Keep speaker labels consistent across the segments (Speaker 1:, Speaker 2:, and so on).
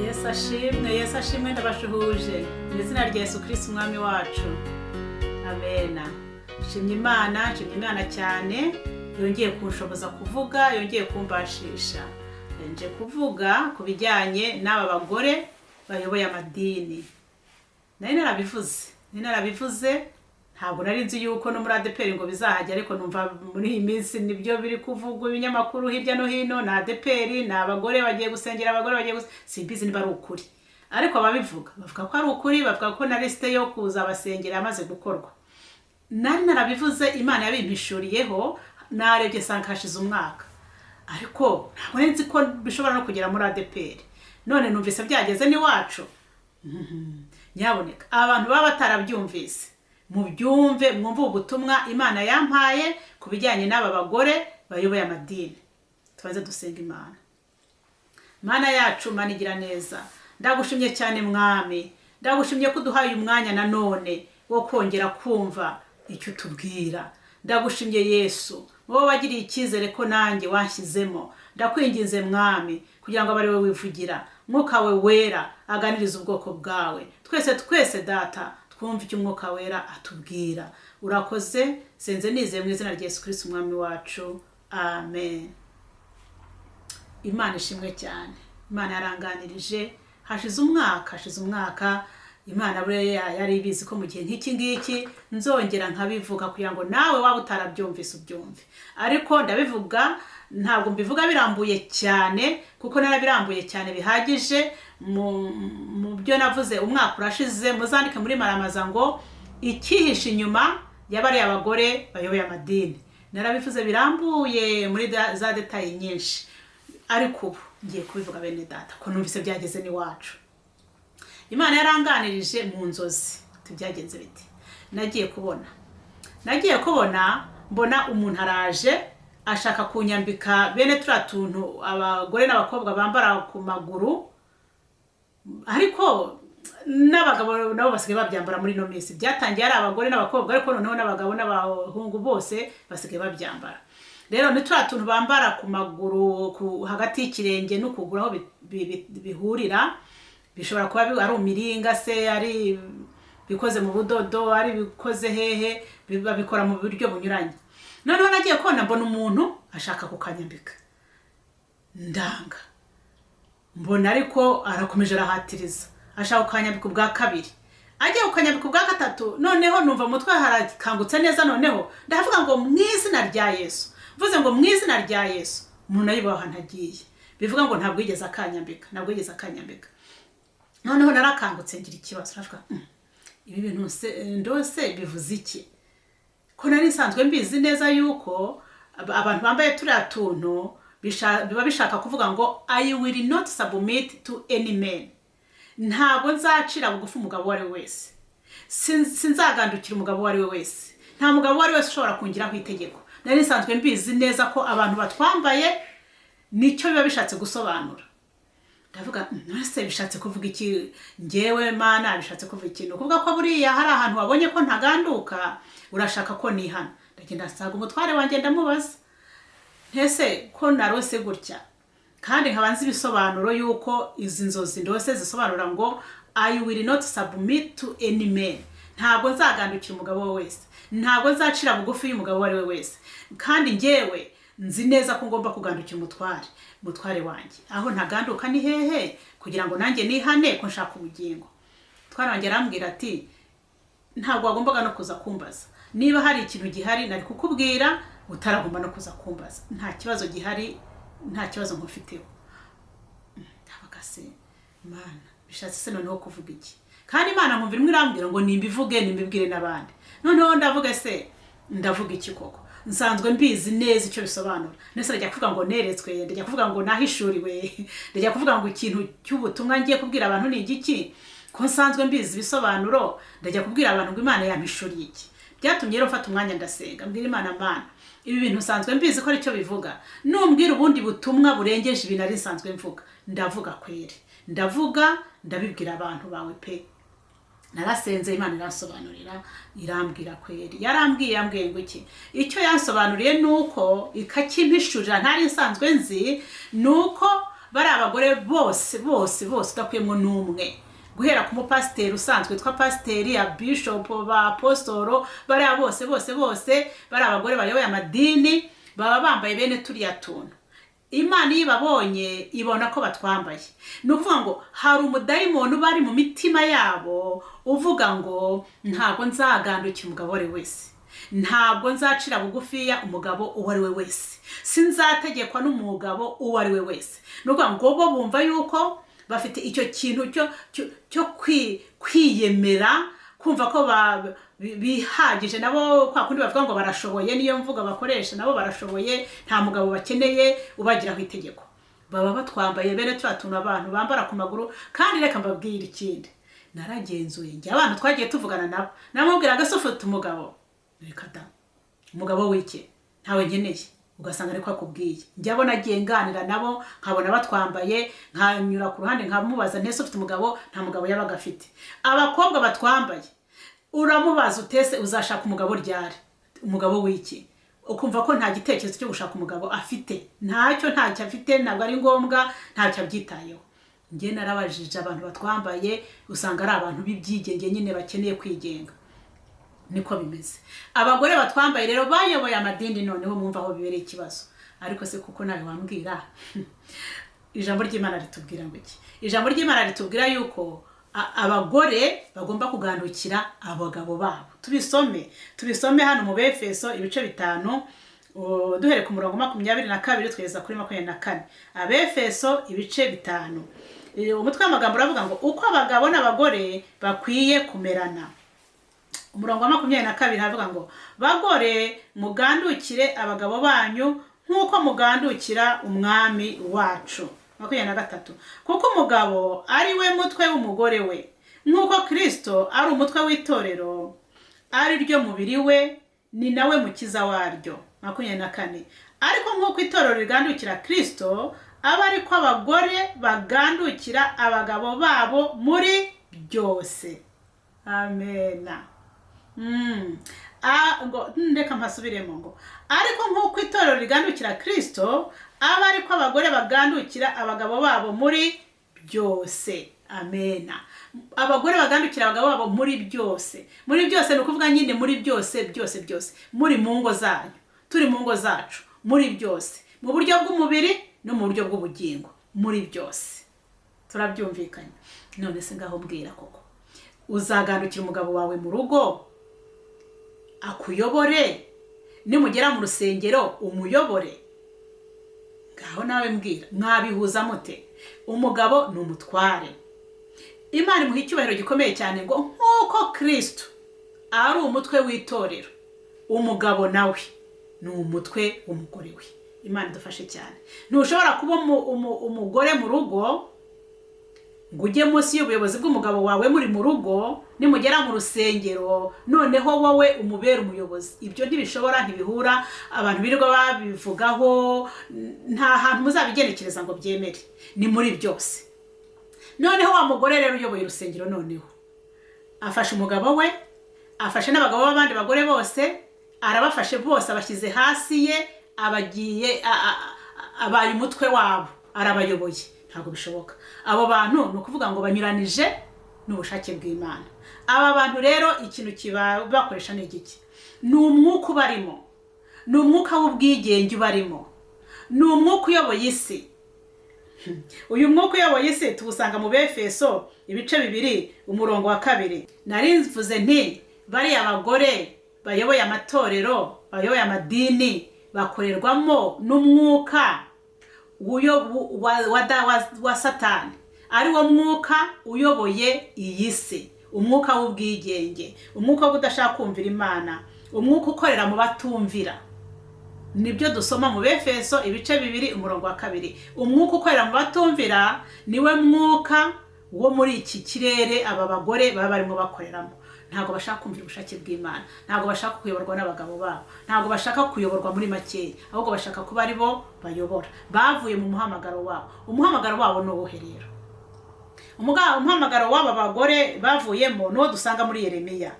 Speaker 1: Yesu ashimwe, Yesu ashimwe. Ndabashuhuje mu izina rya Yesu Kristo Umwami wacu, amena. Nshimye Imana, nshimye Imana cyane yongeye kunshoboza kuvuga, yongeye kumbashisha. Nje kuvuga ku bijyanye n'aba bagore bayoboye amadini. Nari narabivuze, nari narabivuze. Ntabwo nari nzi yuko no muri ADEPR ngo bizahajya, ariko numva muri iyi minsi nibyo biri kuvugwa, ibinyamakuru hirya no hino ni ADEPR, ni abagore bagiye gusengera, abagore bagiye. Simbizi niba ari ukuri, ariko ababivuga bavuga ko ari ukuri, bavuga ko na lisite yo kuza basengera yamaze gukorwa. Nari narabivuze, Imana yabimpishuriyeho. Narebye nsanga hashize umwaka, ariko ntabwo nari nzi ko bishobora no kugera muri ADEPR. None numvise byageze n'iwacu. Nyaboneka abantu baba batarabyumvise mubyumve, mwumve ubutumwa Imana yampaye ku bijyanye n'aba bagore bayoboye amadini. Tubanze dusenga Imana. Mana yacu, Mana igira neza, ndagushimye cyane Mwami, ndagushimye ko uduhaye umwanya nanone wo kongera kumva icyo utubwira. Ndagushimye Yesu, wowe wagiriye icyizere ko nanjye wanshyizemo. Ndakwinginze Mwami, kugira ngo abe ari wowe wivugira, Mwuka we Wera aganiriza ubwoko bwawe twese twese. Data, twumve icyo Umwuka Wera atubwira. Urakoze. Senze nizeye mu izina rya Yesu Kristo Umwami wacu, amen. Imana ishimwe cyane. Imana yaranganirije hashize umwaka, hashize umwaka. Imana buriya yari ibizi ko mu gihe nk'iki ngiki nzongera nkabivuga, kugira ngo nawe waba utarabyumvise ubyumve. Ariko ndabivuga, ntabwo mbivuga birambuye cyane, kuko narabirambuye cyane bihagije mu byo navuze umwaka urashize. Muzandike muri Maramaza ngo "Icyihishe inyuma y'abariya abagore bayoboye amadini". Narabivuze birambuye muri za détails nyinshi, ariko ubu ngiye kubivuga, bene Data, ko numvise byageze n'iwacu. Imana yaranganirije mu nzozi. Byagenze biti: nagiye kubona mbona umuntu araje ashaka kunyambika bene turiya tuntu abagore n'abakobwa bambara ku maguru, ariko n'abagabo nabo basigaye babyambara muri ino minsi. Byatangiye ari abagore n'abakobwa, ariko noneho n'abagabo n'abahungu bose basigaye babyambara. Rero ni turiya tuntu bambara ku maguru, hagati y'ikirenge n'ukuguru aho bihurira. Bishobora kuba ari umiringa se, ari bikoze mu budodo, ari bikoze hehe, babikora mu buryo bunyuranye. Noneho nagiye kubona mbona umuntu ashaka kukanyambika, ndanga. Mbona ariko arakomeje arahatiriza, ashaka kukanyambika ubwa kabiri, agiye kukanyambika ubwa gatatu. Noneho numva mu mutwe harakangutse neza. Noneho ndavuga ngo "Mu izina rya Yesu". Mvuze ngo "Mu izina rya Yesu", umuntu ayibaha ahantu agiye. Bivuga ngo ntabwo yigeze akanyambika, ntabwo yigeze akanyambika. Noneho narakangutse ngira ikibazo, ndavuga: Ibi bintu ndose bivuze iki, ko nari nsanzwe mbizi neza yuko abantu bambaye turiya tuntu biba bishaka kuvuga ngo 'I will not submit to any man', ntabwo nzacira bugufi umugabo uwo ari we wese, sinzagandukira umugabo uwo ari we wese, nta mugabo uwo ari we wese ushobora kungiraho itegeko"? Nari nsanzwe mbizi neza ko abantu batwambaye nicyo biba bishatse gusobanura. Ndavuga: "None bishatse kuvuga iki ngewe Mana? Bishatse kuvuga iki? Ni ukuvuga ko buriya hari ahantu wabonye ko ntaganduka, urashaka ko nihana?" Ndagenda nsanga umutware wanjye, ndamubaza: "Ntese ko narose gutya, kandi nkaba nzi ibisobanuro y'uko izi nzozi ndose zisobanura ngo 'I will not submit to any man', ntabwo nzagandukira umugabo we wese, ntabwo nzacira bugufi y'umugabo uwo ari we wese, kandi ngewe nzi neza ko ngomba kugandukira umutware wanjye, aho ntaganduka ni hehe, kugira ngo nanjye nihane ko nshaka ubugingo?" Umutware wanjye arambwira ati: "Ntabwo wagombaga no kuza kumbaza. Niba hari ikintu gihari nari kukubwira utaragomba no kuza kumbaza. Nta kibazo gihari, nta kibazo nkufiteho." Ndavuga: "Se Mana, bishatse se noneho kuvuga iki?" Kandi Imana nkumva irimo irambwira ngo nimbivuge, nimbibwire n'abandi. Noneho ndavuga: "Se ndavuga iki koko? Nsanzwe mbizi neza icyo bisobanura. Nese ndajya kuvuga ngo neretswe, ndajya kuvuga ngo nahishuriwe, ndajya kuvuga ngo ikintu cy'ubutumwa ngiye kubwira abantu ni igiki, ko nsanzwe mbizi ibisobanuro? Ndajya kubwira abantu ngo Imana yampishuriye iki?" Byatumye rero mfata umwanya ndasenga, mbwira Imana: "Mana, ibi bintu nsanzwe mbizi ko aricyo bivuga. Numbwira ubundi butumwa burengeje ibi nari nsanzwe mvuga, ndavuga kweri, ndavuga, ndabibwira abantu bawe pe." Narasenze, Imana iransobanurira, irambwira kweri. Yarambwiye, yambwiye ngo iki? Icyo yansobanuriye ni uko ikakimpishurira ntari nsanzwe nzi, ni uko Bari abagore bose bose bose, udakuyemo n'umwe, guhera ku mupasiteri usanzwe witwa pasiteri ya bishopu, ba apostoro, bariya bose bose bose, bari abagore bayoboye amadini, baba bambaye bene turiya tuntu. Imana iyo ibabonye ibona ko batwambaye. Ni ukuvuga ngo hari umudayimoni uba ari mu mitima yabo uvuga ngo: "Ntabwo nzagandukira umugabo uwo ari we wese, ntabwo nzacira bugufiya umugabo uwo ari we wese, sinzategekwa n'umugabo uwo ari we wese." Ni ukuvuga ngo bo bumva yuko bafite icyo kintu cyo kwiyemera, kumva ko bihagije nabo, kwa kundi bavuga ngo barashoboye, niyo mvugo bakoresha, nabo barashoboye, nta mugabo bakeneye ubagiraho itegeko. Baba batwambaye bene turiya tuntu abantu bambara ku maguru. Kandi reka mbabwire ikindi, naragenzuye njye abantu twagiye tuvugana nabo, namubwiraga: "Se ufite umugabo?" "Reka da, umugabo w'iki? Ntawe nkeneye." Ugasanga ariko akubwiye. Njye abo nagiye nganira nabo nkabona batwambaye, nkanyura ku ruhande nkamubaza nti: "Ese ufite umugabo?" Nta mugabo yabaga afite. Abakobwa batwambaye, uramubaza utese: "Uzashaka umugabo ryari?" "Umugabo w'iki?" Ukumva ko nta gitekerezo cyo gushaka umugabo afite, ntacyo, ntacyo afite, ntabwo ari ngombwa, ntacyo abyitayeho. Njye narabajije abantu batwambaye, usanga ari abantu b'ibyigenge nyine, bakeneye kwigenga, niko bimeze. Abagore batwambaye rero bayoboye amadini, noneho mwumva aho bibereye ikibazo. Ariko se kuko nawe wambwira, ijambo ry'Imana ritubwira ngo iki? Ijambo ry'Imana ritubwira yuko abagore bagomba kugandukira abagabo babo. Tubisome, tubisome hano mu Befeso ibice 5, duhere ku murongo 22 tweza kuri 24. Abefeso ibice 5, umutwe w'amagambo uravuga ngo uko abagabo n'abagore bakwiye kumerana. Umurongo wa 22 havuga ngo: "Bagore, mugandukire abagabo banyu nk'uko mugandukira Umwami wacu." 23: "Kuko umugabo ari we mutwe w'umugore we, nk'uko Kirisito ari umutwe w'itorero, ari ryo mubiri we, ni nawe mukiza waryo." 24: "Ariko nk'uko itorero rigandukira Kirisito, abe ariko abagore bagandukira abagabo babo muri byose." Amena. Ngo reka mpasubiremo ngo: "Ariko nk'uko itorero rigandukira Kirisito, abe ariko abagore bagandukira abagabo babo muri byose." Amena. Abagore bagandukira abagabo babo muri byose. Muri byose ni ukuvuga nyine muri byose byose byose, muri mu ngo zanyu, turi mu ngo zacu, muri byose, mu buryo bw'umubiri no mu buryo bw'ubugingo, muri byose. Turabyumvikanye? None se ngaho mbwira koko, uzagandukira umugabo wawe mu rugo akuyobore, nimugera mu rusengero umuyobore? Ngaho nawe mbwira, mwabihuza mute? Umugabo ni umutware, Imana imuha icyubahiro gikomeye cyane, ngo nk'uko Kirisito ari umutwe w'itorero, umugabo nawe ni umutwe w'umugore we. Imana idufashe cyane. Ntushobora kuba umugore mu rugo ngo ujye munsi y'ubuyobozi bw'umugabo wawe muri mu rugo, nimugera mu rusengero noneho wowe umubere umuyobozi. Ibyo ntibishobora, ntibihura. Abantu birirwa babivugaho, nta hantu muzabigenekereza ngo byemere. Ni muri byose. Noneho wa mugore rero uyoboye urusengero, noneho afashe umugabo we, afashe n'abagabo b'abandi bagore bose, arabafashe bose, abashyize hasi ye, abagiye abaye umutwe wabo, arabayoboye. Ntabwo bishoboka. Abo bantu ni ukuvuga ngo banyuranije n'ubushake bw'Imana. Aba bantu rero ikintu kibakoresha ni igiki? Ni umwuka ubarimo, ni umwuka w'ubwigenge ubarimo, ni umwuka uyoboye isi. Uyu mwuka uyoboye isi tuwusanga mu Befeso ibice 2, umurongo wa 2. Nari mvuze nti bariya bagore bayoboye amatorero, bayoboye amadini, bakorerwamo n'umwuka wa Satani, ari wo mwuka uyoboye iyi si, umwuka w'ubwigenge, umwuka wo kudashaka kumvira Imana, umwuka ukorera mu batumvira. Nibyo dusoma mu Befeso ibice 2, umurongo wa 2. Umwuka ukorera mu batumvira niwe mwuka wo muri iki kirere aba bagore baba barimo bakoreramo. Ntabwo bashaka kumvira ubushake bw'Imana, ntabwo bashaka kuyoborwa n'abagabo babo, ntabwo bashaka kuyoborwa muri makeya, ahubwo bashaka kuba ari bo bayobora. Bavuye mu muhamagaro wabo. Umuhamagaro wabo ni uwuhe rero? Umuhamagaro w'aba bagore bavuyemo ni uwo dusanga muri Yeremiya,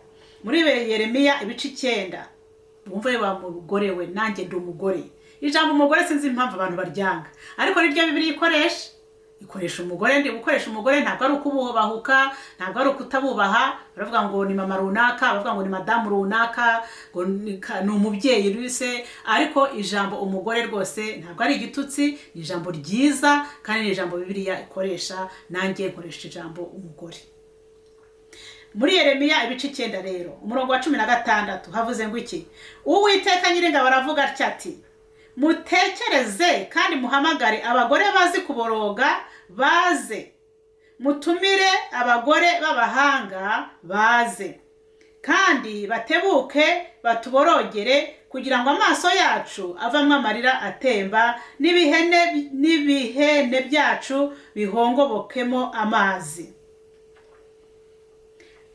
Speaker 1: muri Yeremiya ibice 9. Wumve wa mugore we, nanjye ndi umugore. Ijambo umugore sinzi impamvu abantu baryanga, ariko niryo Bibiliya ikoresha. Ikoresha umugore. Ndi gukoresha umugore, ntabwo ari ukububahuka, ntabwo ari ukutabubaha. Baravuga ngo ni mama runaka, baravuga ngo ni madamu runaka, ngo ni umubyeyi rwose. Ariko ijambo umugore rwose ntabwo ari igitutsi, ni ijambo ryiza kandi ni ijambo Bibiliya ikoresha. Nanjye nkoresha ijambo umugore. Muri Yeremiya ibice 9 rero, umurongo wa 16, havuze ngo iki? Uwiteka Nyiringabo aravuga atya ati: "Mutekereze kandi muhamagare abagore bazi kuboroga baze, mutumire abagore b'abahanga baze, kandi batebuke batuborogere, kugira ngo amaso yacu avamwo amarira atemba, n'ibihene byacu bihongobokemo amazi."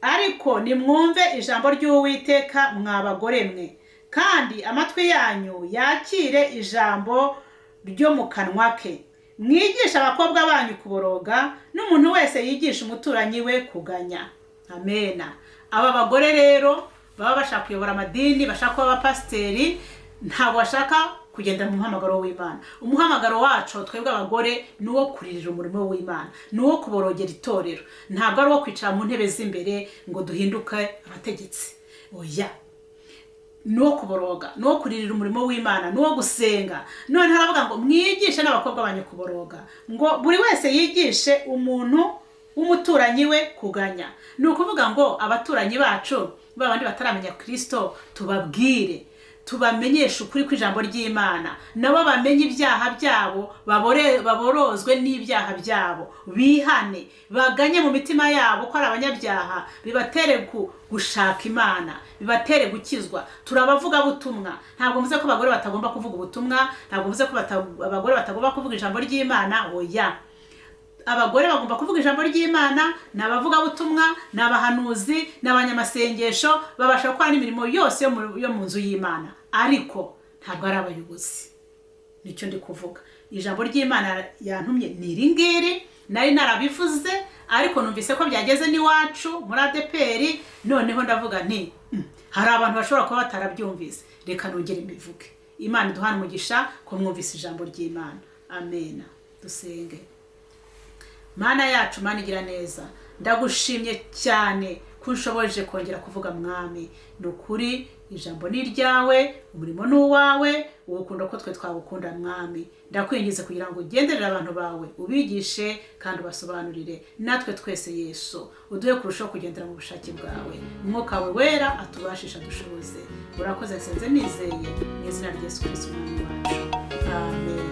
Speaker 1: Ariko nimwumve ijambo ry'Uwiteka, mwa bagore mwe, kandi amatwi yanyu yakire ijambo ryo mu kanwa ke. Mwigishe abakobwa banyu kuboroga, n'umuntu wese yigisha umuturanyi we kuganya. Amena. Aba bagore rero baba bashaka kuyobora amadini, bashaka kuba abapasiteri, ntabwo bashaka kugenda mu muhamagaro w'Imana. Umuhamagaro wacu twebwe abagore ni uwo kuririra umurimo w'Imana, ni uwo kuborogera itorero, ntabwo ari uwo kwicara mu ntebe z'imbere ngo duhinduke abategetsi. Oya, ni uwo kuboroga, ni uwo kuririra umurimo w'Imana, ni uwo gusenga. Noneho aravuga ngo mwigishe n'abakobwa banyu kuboroga, ngo buri wese yigishe umuntu w'umuturanyi we kuganya. Ni ukuvuga ngo abaturanyi bacu, ba bandi bataramenya Kirisito, tubabwire, tubamenyeshe ukuri kw'ijambo ry'Imana, nabo bamenye ibyaha byabo, baborozwe n'ibyaha byabo, bihane, baganye mu mitima yabo ko ari abanyabyaha, bibatere gushaka Imana, bibatere gukizwa. Turabavugabutumwa. Ntabwo mvuze ko abagore batagomba kuvuga ubutumwa, ntabwo mvuze ko abagore batagomba kuvuga ijambo ry'Imana. Oya, abagore bagomba kuvuga ijambo ry'Imana, ni abavugabutumwa, ni abahanuzi, ni abanyamasengesho, babasha gukora n'imirimo yose yo mu nzu y'Imana, ariko ntabwo ari abayobozi. Nicyo ndi kuvuga. Ijambo ry'Imana yantumye ni iri ngiri. Nari narabivuze, ariko numvise ko byageze n'iwacu muri ADEPR. Noneho ndavuga nti: "Hari abantu bashobora kuba batarabyumvise, reka nongere mbivuge." Imana iduhane umugisha ko mwumvise ijambo ry'Imana. Amena. Dusenge. Mana yacu, Mana igira neza, ndagushimye cyane ko unshoboje kongera kuvuga. Mwami, ni ukuri ijambo ni iryawe, umurimo ni uwawe, uwukunda ko twe twawukunda. Mwami, ndakwingize kugira ngo ugenderere abantu bawe, ubigishe kandi ubasobanurire, natwe twese. Yesu, uduhe kurushaho kugendera mu bushake bwawe. Umwuka wawe wera atubashisha, dushoboze. Urakoze. Nsenze nizeye mu izina rya Yesu Kristo Umwami wacu, amen.